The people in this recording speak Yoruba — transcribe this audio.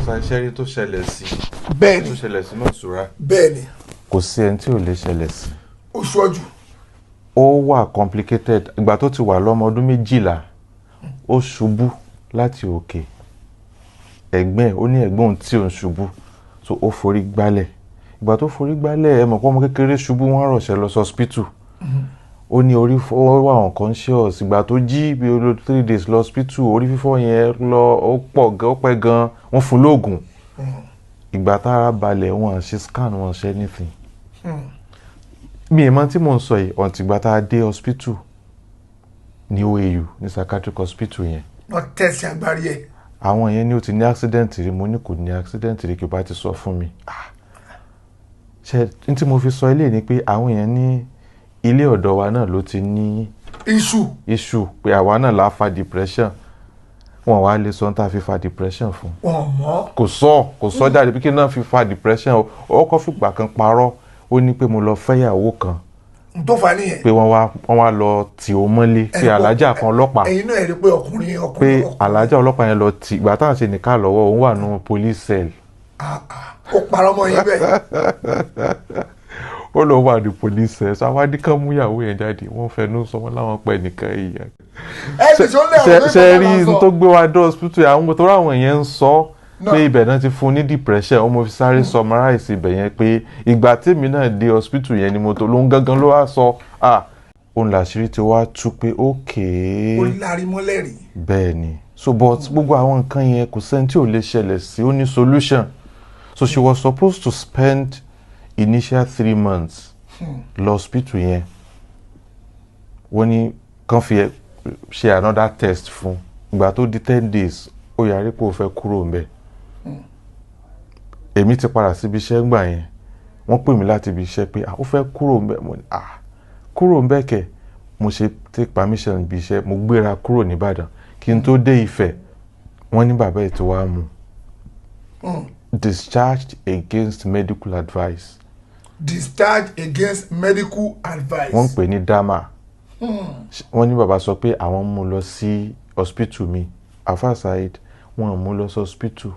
Ṣẹ́rí tó ṣẹlẹ̀ sí Bẹ́ẹ̀ni. tó ṣẹlẹ̀ sí Mọ̀súrà, kò sí ẹni tí ò lè ṣẹlẹ̀ sí. Oṣù ọjù. Ó wà complicated. Ìgbà tó ti wà lọ́mọ ọdún 12, ó ṣubú láti òkè. Ẹ̀gbọ́n ẹ̀, ó ní ẹ̀gbọ́n òun tí òun ṣubú, so ó forí gbálẹ̀. Ìgbà tó forí gbálẹ̀, ẹ mọ̀ pé ọmọ kékeré ṣubú, wọ́n rọ̀ṣẹ́ lọ sí hospital. Ó ní orí fọ́, ó wà unconscious. Ìgbà tó jí bí ó lò 3 days lọ hospital, orí fífọ́ yẹn lọ, ó pọ̀ gan, ó pẹ́ gan, wọ́n fún lóògùn. Ìgbà tára balẹ̀, wọ́n ṣe scan, wọ́n ṣe anything. Mi ì mọ̀ tí mò ń sọ yìí ọ̀ǹtí. Ìgbà tá a dé hospital ní OAU, ní psychiatric hospital yẹn, Wọ́n tẹ̀sí agbárí ẹ̀. Àwọn yẹn ní ó ti ní accident rí. Mo ní kò ní accident rí, kí o bá ti sọ fún mi. Ah, ṣe n tí mo fi sọ ilé ni pé àwọn yẹn ní ilé ọ̀dọ̀ wa náà ló ti ní iṣu issue, pé àwa náà la fa depression. Wọn wá lè sọ tá a fi fa depression fún. Wọn mọ̀. Kò sọ jáde bí kí náà fi fa depression o. Ó kọ́ fìgbà kan parọ́, ó ní pé mo lọ fẹ́yàwó kan. N tó fà á nìyẹn. Pé wọ́n wá lọ tì ó mọ́lé, pé alájà kan ọlọ́pàá Ẹ̀yin náà rí i pé ọkùnrin pé ọkùnrin ọkùnrin alájà ọlọ́pàá yẹn lọ tì. Ìgbà táwọn ṣe nìka lọ́wọ́, òun wà nù police cell. Ah, ah, ó parọ́ mọ́ yín bẹ́ẹ̀. Ó lọ wà ní police cell, sọ àwọn adìkan mú ìyàwó yẹn jáde, wọ́n fẹnu sọ, wọn láwọn pẹ́ nìkan èèyàn. Ẹ ti sọ lẹ́rọ. Ṣe ṣe rí n tó gbé wa dé hospital, àwọn tó ráwọn yẹn ń sọ pé ibẹ̀ náà ti fún ní depression. Ó mo fi sáré summarize ibẹ̀ yẹn pé ìgbà tèmi náà dé hospital yẹn ni mo tó lóun gangan ló wá sọ, ah, òun làṣírí ti wá tú pé okay. Ó lárí mọ́lẹ̀ rí. Bẹ́ẹ̀ ni. So, but gbogbo àwọn nǹkan yẹn, kò sẹ́ni tí ò lè ṣẹlẹ̀ sí, ó ní solution. So she was supposed to spend initial 3 months lọ hospital yẹn. Wọ́n ní kàn fi ṣe another test fún. Ìgbà tó di 10 days, ó yarí pé ó fẹ́ kúrò ńbẹ̀. Èmi ti padà síbi iṣẹ́ ńgbà yẹn. Wọ́n pè mí láti ibi iṣẹ́ pé, ah, ó fẹ́ kúrò ńbẹ̀. Mo ní, ah, kúrò ńbẹ̀ kẹ̀? Mo ṣe take permission ibi iṣẹ́, mo gbéra kúrò nìbàdàn. Kí n tó dé Ifẹ̀, wọ́n ní bàbá ẹ̀ tó wá mú, discharged against medical advice. Discharge against medical advice. Wọ́n ń pè ní dama. Wọ́n ní bàbá sọ pé àwọn mú lọ sí hospital mi. Alfa Saheed, wọ́n mú lọ sí hospital.